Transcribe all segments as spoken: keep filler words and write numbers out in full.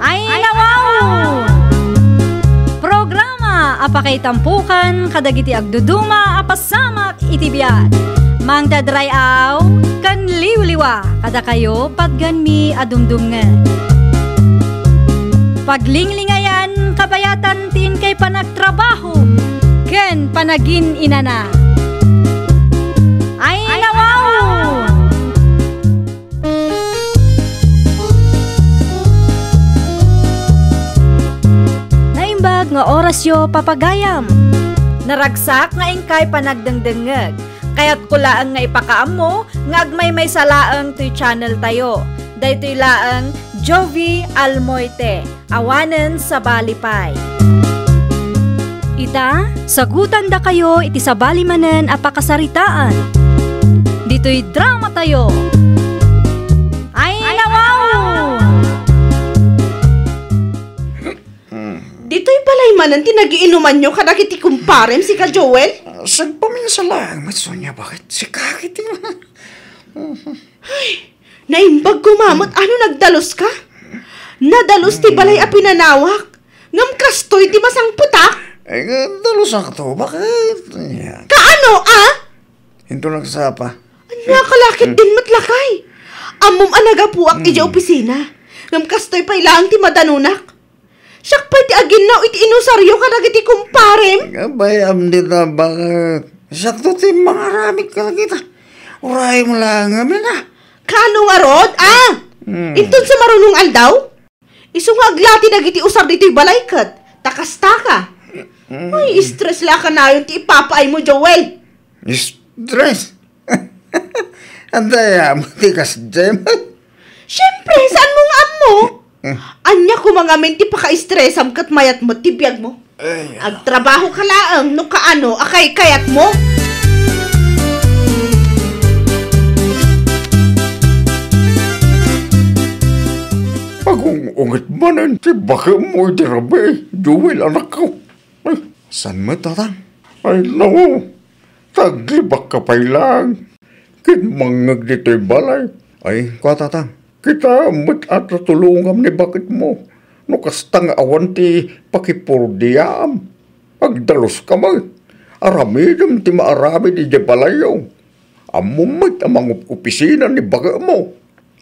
Ayna wow! Programa a pakaitampukan kadagiti agduduma a pasamak iti biag. Mangdadray-aw ken liwliwa kadakayo patgenmi a dumdumngeg. Paglinglingayan kabayatan ti inkay panagtrabaho ken panagin-inana. Ayna wow! Naimbag nga orasyo, papagayam. Naragsak nga inkay panagdengdengngeg. Kayatko laeng nga ipakaammo nga agmaymaysa laeng toy channel tayo. Daytoy laeng Jovi Almoite, awanen sabali pay. Ita, sagutandakayo iti sabali manen a pakasaritaan. Ditoy drama tayo. Ayna wow! Ditoy balay manen ti nagiinumanyo kadagiti kumparem, sika Joel? Ah, sagpaminsa laeng met, Sonia, baket? Sika, kiti. Ay, naimbag koma met, ano, nagdaluska? Nadalus ti balay a pinanawak. Ngem kastoy ti masangpetak? Ay, nga, dalusakto, baket? Ania? Kaano, a? Into nagsapa. Ania, kalakit din met lakay. Ammom a nagapuak idiay opisina. Ngem kastoy pay laeng ti madanunak. Siak pay ti aginnaw iti inusaryo kadagiti kumparem. Abayam dita, baket? Siakto ti mangaramid kadagita. Urayem laeng ngamin, a. Kaano ngarud, a? Hmm. Inton sumaruno nga aldaw? Isu nga aglati dagiti usar ditoy balay ket ta kastaka. Mm. Ay, stress la kanayon ti ipapaaymo, Joel. Stress? Ania met ti kasdiay? Siempre, saanmo nga ammo? Mm. Ania koma ngamin ti paka-stressam ket mayat met ti biagmo? Ay. Agtrabahoka laeng no kaano a kaykayatmo. Agung-unget manen ti baketmo iti rabii, Joel, anakko. Ay. Saan met, Tatang? Ay, no. Taglibakka pay laeng. Ket mangngeg ditoy balay. Ay, kua, Tatang. Kitaem met a tatulongam ni baketmo no kasta nga awan ti pakipurdiaam. Agdaluska met. Aramidem ti maaramid idiay balayyo. Ammom met a mangup-opisina ni baketmo.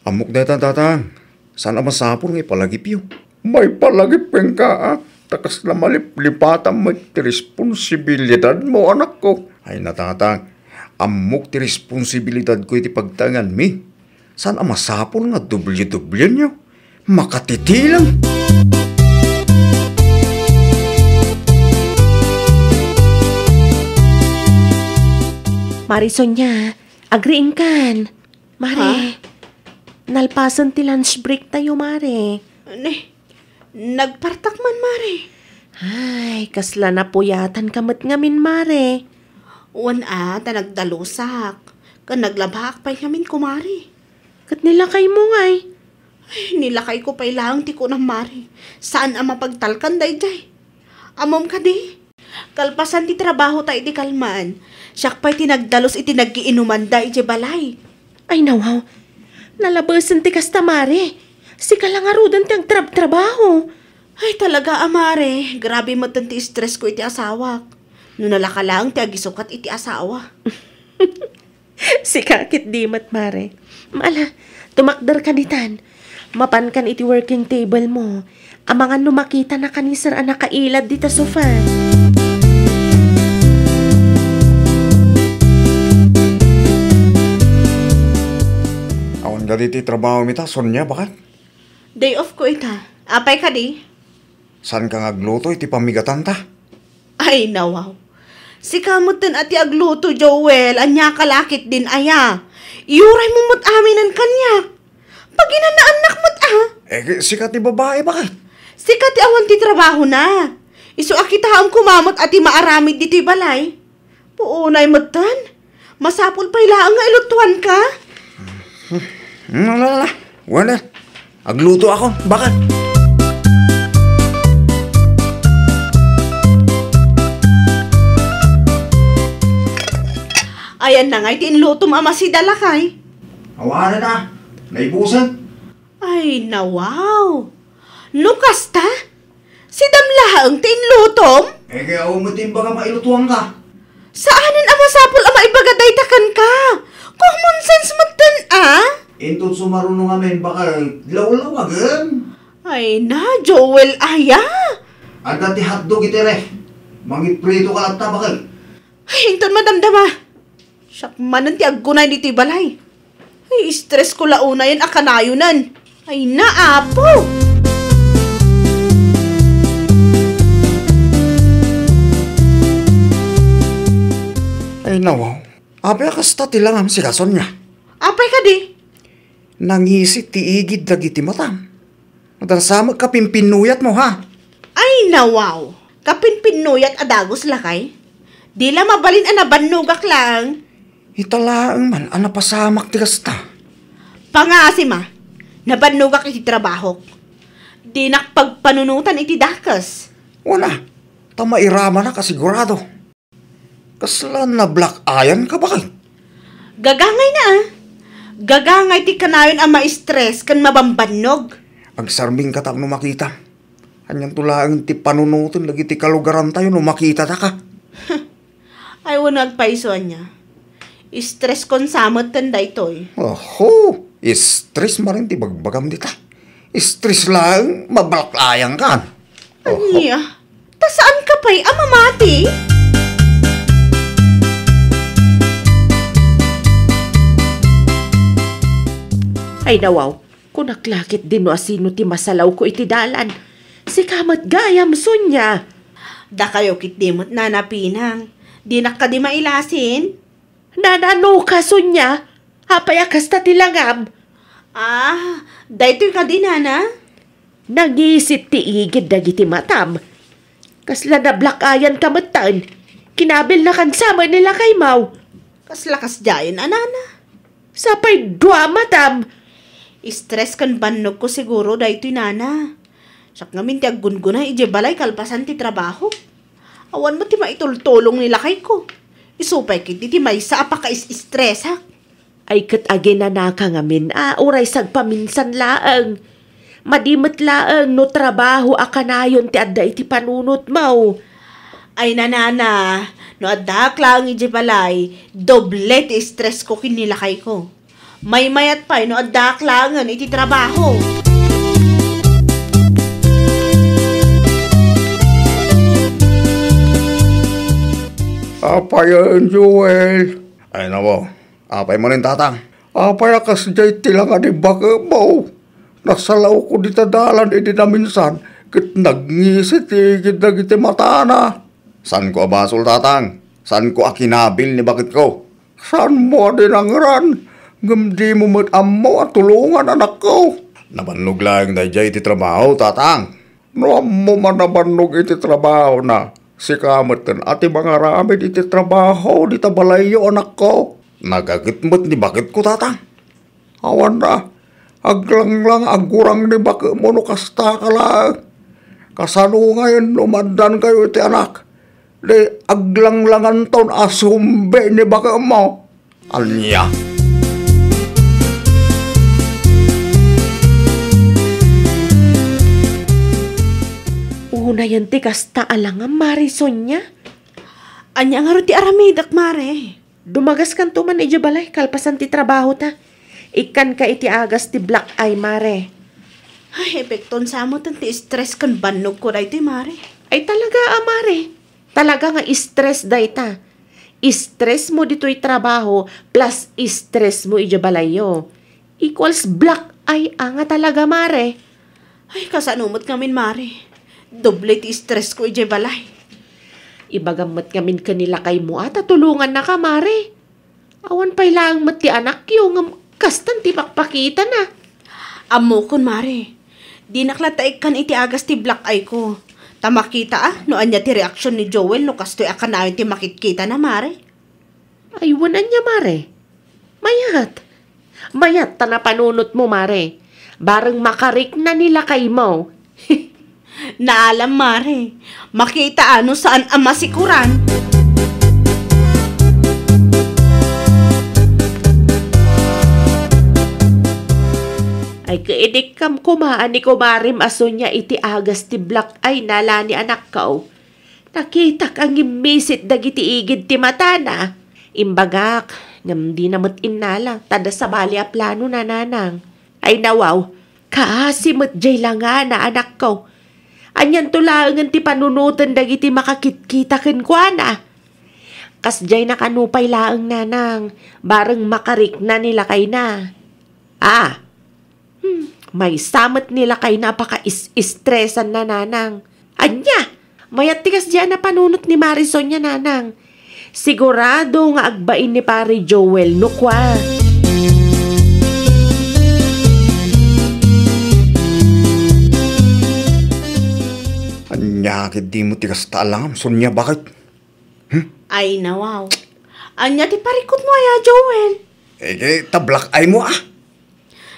Ammok dayta, Tatang. Saan a masapul nga ipalagipyo. Maipalagip kenka, a? Ta kasla maliplipatam met ti responsibilidadmo, anakko. Ay, na, Tatang. Ammok ti responsibilidadko iti pagtaenganmi. Saan a masapul nga doble-doblenyo? Makatitileng! Mare Sonia, agriingkan. Mare, ha? Nalpasen ti lunch break tayo, Mare. Ne, nagpartak man, Mare. Ay, kasla napuyatanka met ngamin, Mare. Wen a, ta nagdalusak. Ken naglabaak pay ngamin, Kumare. Ket nilakaymo ngay? Ay, nilakayko pay laeng ti kunam, Mare. Saan a mapagtalkan daydiay. Ammom kadi? Kalpasan ti trabahota iti kalman, siak pay ti nagdalus iti nagiinumanda idiay balay. Ay, nawaw. Nalabesen ti kasta, Mare. Sika la ngaruden ti agtrabtrabaho. Ay, talaga a, Mare. Grabe metten ti stressko iti asawak. No nalaka laeng ti agisukat iti asawa. Sika ket di met, Mare. Ala, tumakderka ditan. Mapankan iti working table mo. Amangan no makitanaka ni Sir a nakailad dita sofa. Awan kadi ti trabaho mi ta, Sonia, baket? Day off ko ita. Apay kadi? Saanka nga agluto iti pammigatanta? Ay, nawaw. Sika metten a ti agluto, Joel. Ania ka la ketdin aya? Iuray mo met aminen kaniak. Paginanaannak met a. Eh, sika ti babai, baket? Sika ti awan ti trabahona. Isu a kitaem koma met a ti maaramid ditoy balay. Puonay metten. Masapul pay laeng nga ilutuanka. Hmm, ala, ala. Wala. Aglutoakon, baket. Ayanna ngay ti inlutom a masi da, lakay? Awanen a, naibusen. Ay, nawaw. No kasta, sidam laeng ti inlutom? Eh, kaya awan met imbagam a ilutuanka. Saanen a masapul a maibaga dayta kenka. Common sense metten a. Inton sumaruno ngamin, baka lawlawagem. Ay na, Joel, aya. Adda ti hotdog iti ref. Mangiprito ka latta, baket. Ay, inton madamdama. Siak manen ti aggunay ditoy balay. Ay, stress ko la unayen a kanayonen. Ay, naapo! Ay, nawaw. Apay a kasta ti langam, sika, Sonia? Apay kadi? Nangisit ti igid dagiti matam. Nadarsa met kapimpinuyatmo, ha? Ay, nawaw! Kapimpinuyat a dagus, lakay? Di la mabalin a nabannogak laeng. Ita laeng man a napasamak ti kasta. Pangasim a, nabannogak iti trabahok. Dinak pagpanunotan iti dakes. Wen a, ta mairamanak a sigurado. Kasla nablack-eyan ka, baket? Gagangay na, ah. Gagangay ti kanayon a ma-stress ken mabambannog. Agsarming ka tapno makita. Anianto laeng ti panunoten dagiti kalugarantayo no makitata ka? Ay, wen, agpayso ania. Stress kon sa metten daytoy. Oho, stress manen ti bagbagam dita. Stress laeng, mablack-eyan kan. Oho. Ania? Ta saan ka pay a mamati? Ay, nawaw, kunak la ketdi no asino ti masalawko iti dalan. Sika met gayam, Sonia. Dakayo ketdi met, Nana Pinang. Dinak kadi mailasin? Nana, no ka, Sonia? Apay a kasta ti langam? Ah, daytoy kadi, Nana? Nangisit ti igid dagiti matam. Kasla nablack-eyan ka metten. Kinabilnakan sa met ni lakaymo. Kasla kasdiayen a, Nana? Sapay dua matam. Stress ken bannogko siguro daytoy, Nana. Siak ngamin ti aggungguna idiay balay kalpasan ti trabaho. Awan met ti maitultulong ni lakayko. Isu pay ketdi ti maysa a pakaisistresak. Ay, ket aginanaka ngamin a uray sagpaminsan laeng. Madi met laeng no trabaho a kanayon ti adda iti panunotmo. Ay, Nana, no addaak laeng idiay balay, doble ti stress ko ken ni lakayko. Maymayat pay no addaak laengen iti trabaho. Apayen, Joel? Ay, nawaw. Apay manen, Tatang? Apay a kasdiay ti langa ni baketmo? Nasalawko dita dalan idi naminsan, ket nangisit ti igid dagiti matana. Saanko a basol, Tatang. Saanko a kinabil ni baketko. Saanmo a dinangeran, ngem dimo met ammo a tulongan, anakko. Nabannog laeng daydiay iti trabaho, Tatang. No ammo man a bannog iti trabahona, sika metten a ti mangaramid iti trabaho dita balayyo, anakko. Nagaget met ni baketko, Tatang. Awan a, aglanglang a gurang ni baketmo no kasta ka laeng. Kasano ngayen no maaddankayo iti anak? Di aglanglanganton a sumbi ni baketmo. Ania? Unayen ti kasta a langam, Mare Sonia. Ania ngarud ti aramidek, Mare? Dumagaskanto man idiay balay kalpasan ti trabahota. Ikkanka iti agas ti black eye, Mare. Ay, epekton sa metten ti stress ken bannogko daytoy, Mare. Ay, talaga a, Mare. Talaga nga stress dayta. Stress mo ditoy trabaho plus stress mo idiay balayyo. Equals black eye a nga talaga, Mare. Ay, kasano met ngamin, Mare? Doble ti stress ko idiay balay. Ibagam met ngamin ken ni lakaymo a ta tulongannaka, Mare. Awan pay laeng met ti anakyo ngem kastan ti pakpakitana. Ammokon, Mare. Dinak latta ikkan iti agas ti black eye ko. Ta makita a no ania ti reaksion ni Joel no kastoy a kanayon ti makitkitana, Mare. Ay, wen ania, Mare? Mayat. Mayat ta napanunotmo, Mare. Bareng makarikna ni lakaymo. Naalam, Mare. Makita a no saan a masikuran. Ay, kaidikkam koma a ni kumarem a Sonia iti agas ti black eye na la ni anakko. Nakitak a ngimmisit dagiti igid ti matana. Imbagak, ngem dina met innala, ta adda sabali a plano na, nanang. Ay nawaw, kaasi met jay langana, anakko. Anianto laengen ti panunoten dagiti makakitkita kenkuana? Kasjay na kano pay laeng, nanang, bareng makarikna ni lakayna. Ah, hmm, maysa met ni lakayna a pakaisistresanna, nanang. Ania? Mayat ti kasdiay a panunot ni Mari Sonia, nanang. Sigurado nga agbain ni Pare Joel no kua. Ania ket dimo ti kasta a langam, Sonia, baket? Hmm? Ay, nawaw. Ania ti parikutmo aya, Joel? Eh, ket ta black eye mo, ah.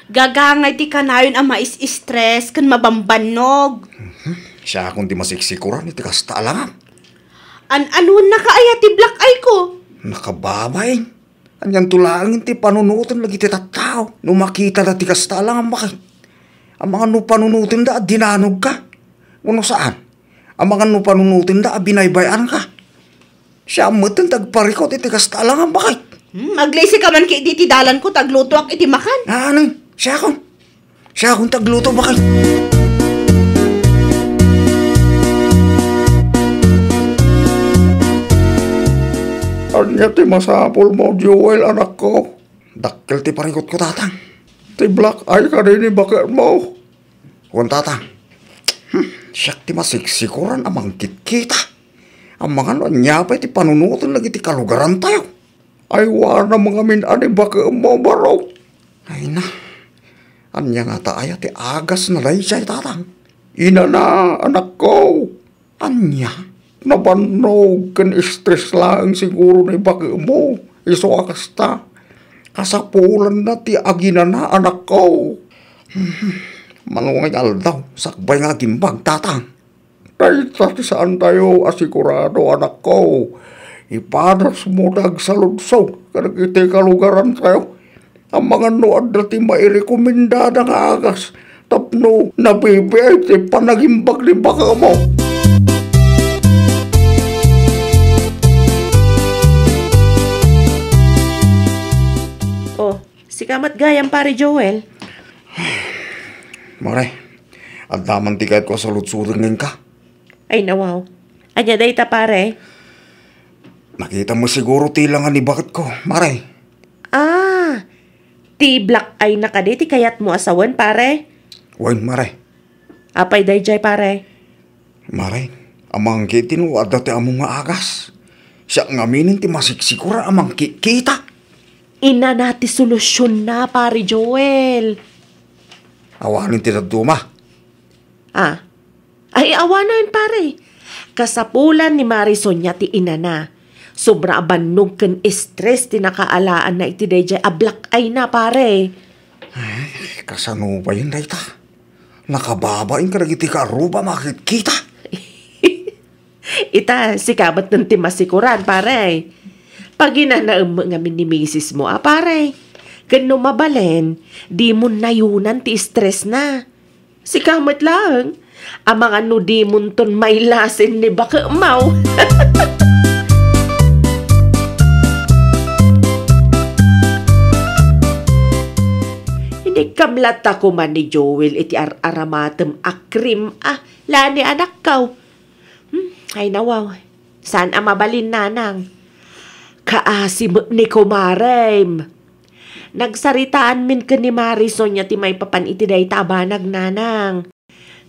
Gagangay ti kanayon a mais-stress ken mabambannog. Mhm. Siakon ti masiksikuran iti kasta a langam. An-anuennaka aya ti black eye ko? Nakababain. Anianto laeng ti panunoten dagiti tattao no makitada ti kasta a langam, baket? Amangan no panunotenda a dinanogka? Wenno saan? Amangan no panunotenda a binaybay-anka? Siak metten ti agparikut iti kasta a langam, baket? Hmm, aglisika man ketdi iti dalanko ta aglutoak iti makan. Ah, ano? Siakon. Siakon ti agluto, baket? Ania ti masapulmo, Joel, anakko? Dakkel ti parikutko, tatang. Ti black eye kadi ni baketmo? Wen, tatang. Hmm, siak ti masiksikuran a mangkitkita. Amangan no ania pay ti panunoten dagiti kalugarantayo. Aywanam ngamin a ni baketmo, baro. Ay na. Ania ngata aya ti agasna daydiay, tatang? Inana, anakko. Ania? Nabannog ken stress laeng siguro ni baketmo, isu a kasta. Kasapulanna ti aginana, anakko. Mano nga aldaw, sakbay nga agimbag, tatang. Dayta ti saantayo a sigurado, anakko. Ipadasmo ti agsaludsod kadagiti kalugarantayo. Amangan no adda ti mairekomendada nga agas tapno nabibiay ti panagimbag ni baketmo. Oh, sika met gayam, Pare Joel. Mare, adda man ti kayatko a saludsoden kenka. Ay, nawaw. Ania dayta, pare? Nakitam met siguro ti langa ni baketko, mare. Ah, ti black eye na kadi ti kayatmo a sawen, pare? Wen, mare. Apay daydiay, pare? Mare, amangan ketdi no adda ti ammom nga agas. Siak ngamin ti masiksikuran a mangkitkita. Inana ti solusionna, Pare Joel. Awanen ti dadduma. Ah. Ay, awanen, pare. Kasapulan ni Mari Sonia ti inana. Sobra a bannog ken stress ti nakaalaanna iti daydiay a black eye na, pare. Ay, kasano bayen dayta? Nakababain kadagiti kaarruba a makitkita. Ita, sika met ti masikuran, pare. Paginanaem met ngamin ni misismo a, pare. Ken no mabalin, dimon nayonan ti stressna. Sika met laeng, amangan no dimonton mailasin ni baketmo. Inikkam latta koma ni Joel iti ar-aramatem a cream a, la ni anakko. Hmm, ay nawaw. Saan a mabalin, nanang. Kaasi met ni kumarem. Nagsaritaanmin ken ni Mari Sonia ti maipapan iti dayta a banag, nanang.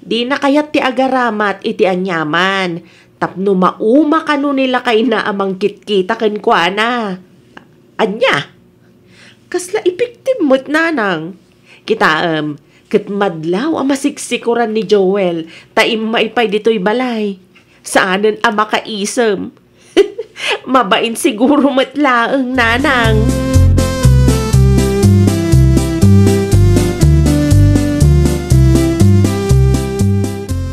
Dina kayat ti agaramat iti aniaman tapno mauma kano ni lakayna a mangkitkita kenkuana. Ania? Kasla epektibo met, nanang. Kitaem, ket madlaw a masiksikuran ni Joel ta immay pay ditoy balay. Saanen a makaisem. Mabain siguro met laeng, nanang.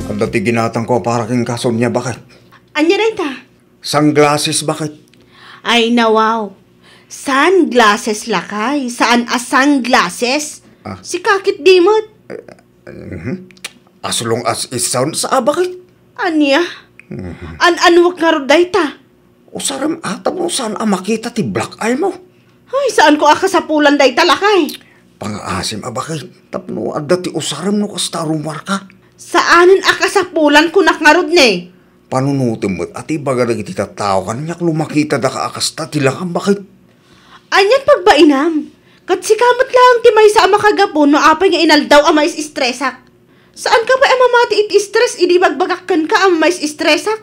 Adda ti ginatangko a para kenka, Sonia, baket. Ania dayta? Sunglasses, baket. Ay, nawaw. Sunglasses, lakay. Saan a sunglasses? Ah. Sika ketdi met. Mhm. As long as it sounds, ah, bakit? Ania? Mhm. An-anwek ngarud dayta? Usarem a tapno saan a makita ti black eye mo. Ay, saanko a kasapulan dayta, lakay. Pangaasim a bakit? Tapno adda ti usarem no kasta a rummuarka. Saanen a kasapulan kunak ngarud ne. Panunotem met a ti ibaga dagiti tattao kaniak no makitadaka a kasta ti langam, bakit? Anian pagbainam? Ket sika met laeng ti maysa a makagapu no apay nga inaldaw a mais-estresak. Saanka pay a mamati iti stress idi ibagbagak kenka a mais-estresak?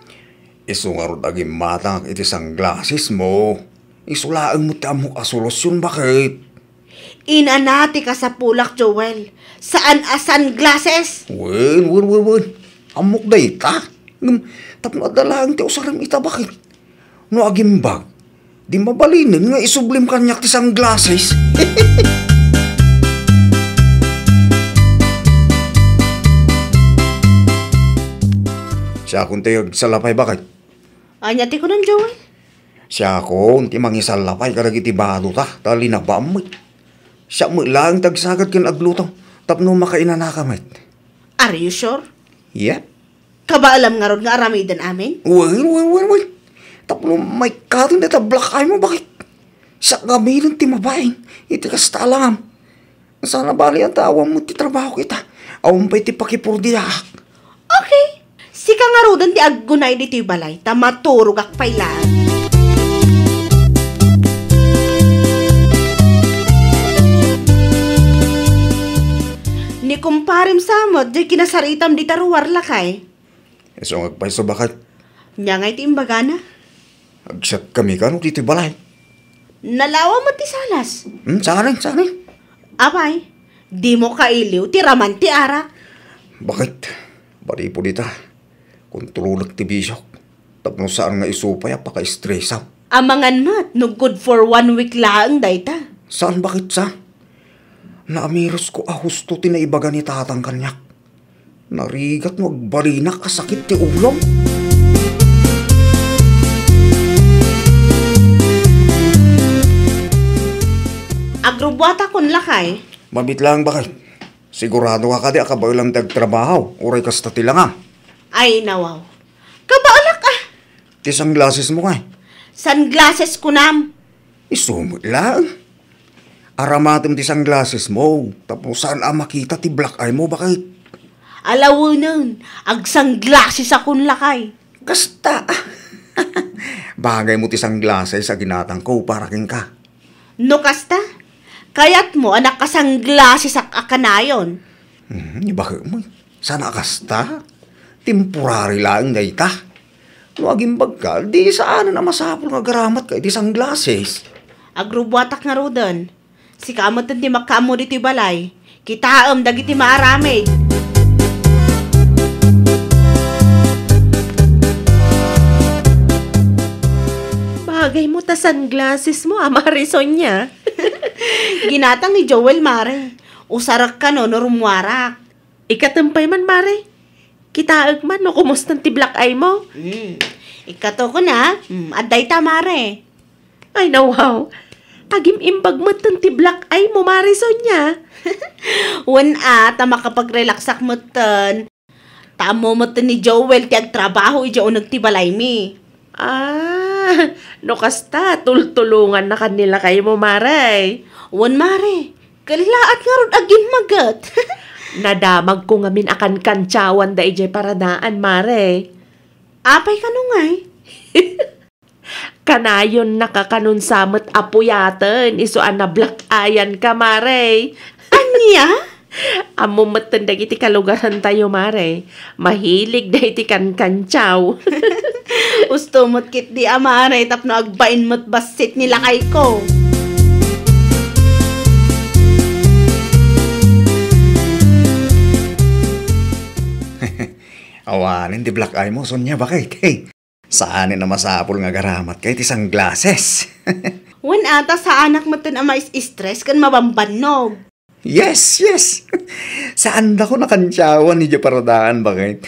Isu ngarud a gimmatangak iti sunglasses mo. Isu laeng met ti ammok a solusion, bakit? Inana ti kasapulak, Joel. Saan a sunglasses? Wen, wen, wen, wen. Ammok dayta. Ngem, tapno adda laeng ti usarem ita, bakit? No agimbag, di mabalinen nga isublim kaniak ti sunglasses. Siakon ti agsalapay, bakit? Ania ti kunam, Joel? Siakon ti mangisalapay kadagiti badota, ta linabaam met. Siak met laeng ti agsagad ken agluto, tapno makainanaka met. Are you sure? Yep. Kabaelam ngarud nga aramiden amin? Wen, wen, wen, wen. Tapno maikkaten dayta black eye mo, bakit? Siak ngamin ti mabain iti kasta a langam. Saan a bali a daawan met ti trabaho kita. Awan pay ti pakipurdiaak. Okay. Sika ngaruden ti aggunay ditoy balay, ta maturogak pay laeng. Ni kumparem sa met, diay kinasaritam dita ruar, lakay. Isu nga agpayso, bakit? Ania ngay ti imbagana? Agsiatkami kano ditoy balay. Nalawa met ti salas. Hmm, saan, saan? Apay, dimo kailiw ti raman ti arak. Bakit? Manipud ita, kontrolek ti bisiok. Tapno saan nga isu pay a pakaestresam. Amangan met no good for one week laeng dayta. Saan, bakit sa? Naamirusko a husto ti naibaga ni tatang kaniak. Narigat no agbalinak a sakit ti ulom. Agrubbuatakon, lakay. Mabit laeng, bakit? Sigurado ka kadi a kabaelam ti agtrabaho, uray kasta ti langam? Ay, nawaw. Kabaelak, ah. Ti sunglasses mo, kay? Sunglasses kunam. Isu met laeng. Aramatem ti sunglasses mo, tapno saan a makita ti black eye mo, bakit? Alawenen, agsunglassesakon, lakay. Kasta. Bagay mo ti sunglasses a ginatangko para kenka. No kasta, kayatmo a nakasunglassesak a kanayon? Hmm, ibaga mo. Saan a kasta? Temporary laeng dayta. No agimbagka, di saanen a masapul nga agramatka iti sunglasses. Agrubbuatak ngaruden. Sika metten ti makaammo ditoy balay. Kitaem dagiti maaramid. Bagay mo ta sunglasses mo, a, Mare Sonia. Ginatang ni Joel, Mare. Usarek kano no rummuarak. Ikatem pay man, Mare. Kitaek man no kumustan ti black eye mo. Hmm. Ikatokon, a. Hmm, adda ita, Mare. Ay, nawaw. Agim-imbag metten ti black eye mo, Mare Sonia. Wen, a, ta makapagrelaksak metten. Ta ammo metten ni Joel ti agtrabaho idiay uneg ti balaymi. Ah, no kasta, tultulongannakan ni lakay mo, Mare. Wen, Mare. Kellaat ngarud a gimmaget. Nadamagko ngamin a kankantsawan da idiay paradaan, Mare. Apay kano ngay? Kanayonnaka kanon sa met a puyaten, isu a nablack-eyan ka, Mare. Ania? Ammo metten dagiti kalugarantayo, Mare. Mahilig dagiti kankantsaw. Usto met ketdi a, Mare, tapno agbain met bassit ni lakayko. Awanen ti black eye mo, Sonia, bakit? Hey, saanen a masapul nga agaramatka iti sunglasses. Wen, a, ta saanak metten a mais-stress ken mabambannog. Yes, yes. Saandakon a kantsawan idiay paradaan, bakit?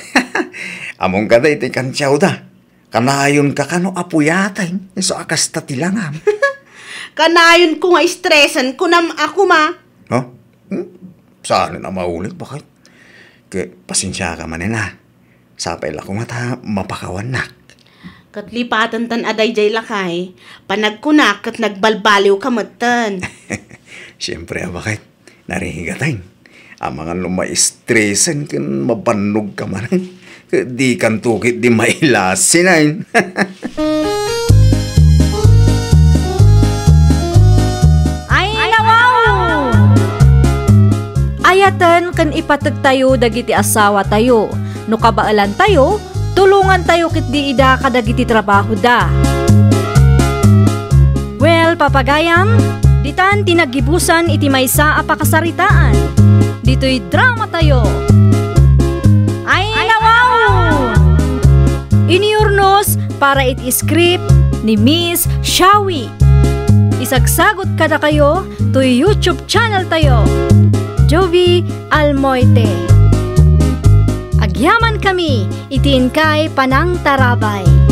Ammom kadi ti kantsawda. Kanayonka kano a puyaten, isu a kasta ti langam. Kanayonko nga stresen, kunam a koma. Huh? Hmm? Saan a maulik, baket. Ket pasensiaka manen a. Sapay la koma ta mapakawannak. Ket lipaten tan a daydiay lakay, panagkunak ket nagbalbaliwka metten. Siempre a, baket. Narigaten. Amangan no maistresan ken mabannogka manen. Ket dikanto ketdi mailasinen. Ay, nawaw! Ayaten ken ipategtayo dagiti asawatayo. No kabaelantayo, tulongantayo ketdi ida kadagiti trabahoda. Well, papagayam, ditan ti naggibusan iti maysa a pakasaritaan. Ditoy dramatayo. Ay, nawaw! Iniurnos para iti script ni Miss Shawi. Isagsagot kadakayo toy YouTube channel tayo, Jovi Almoite. Agyaman kami iti inkay panangtarabay.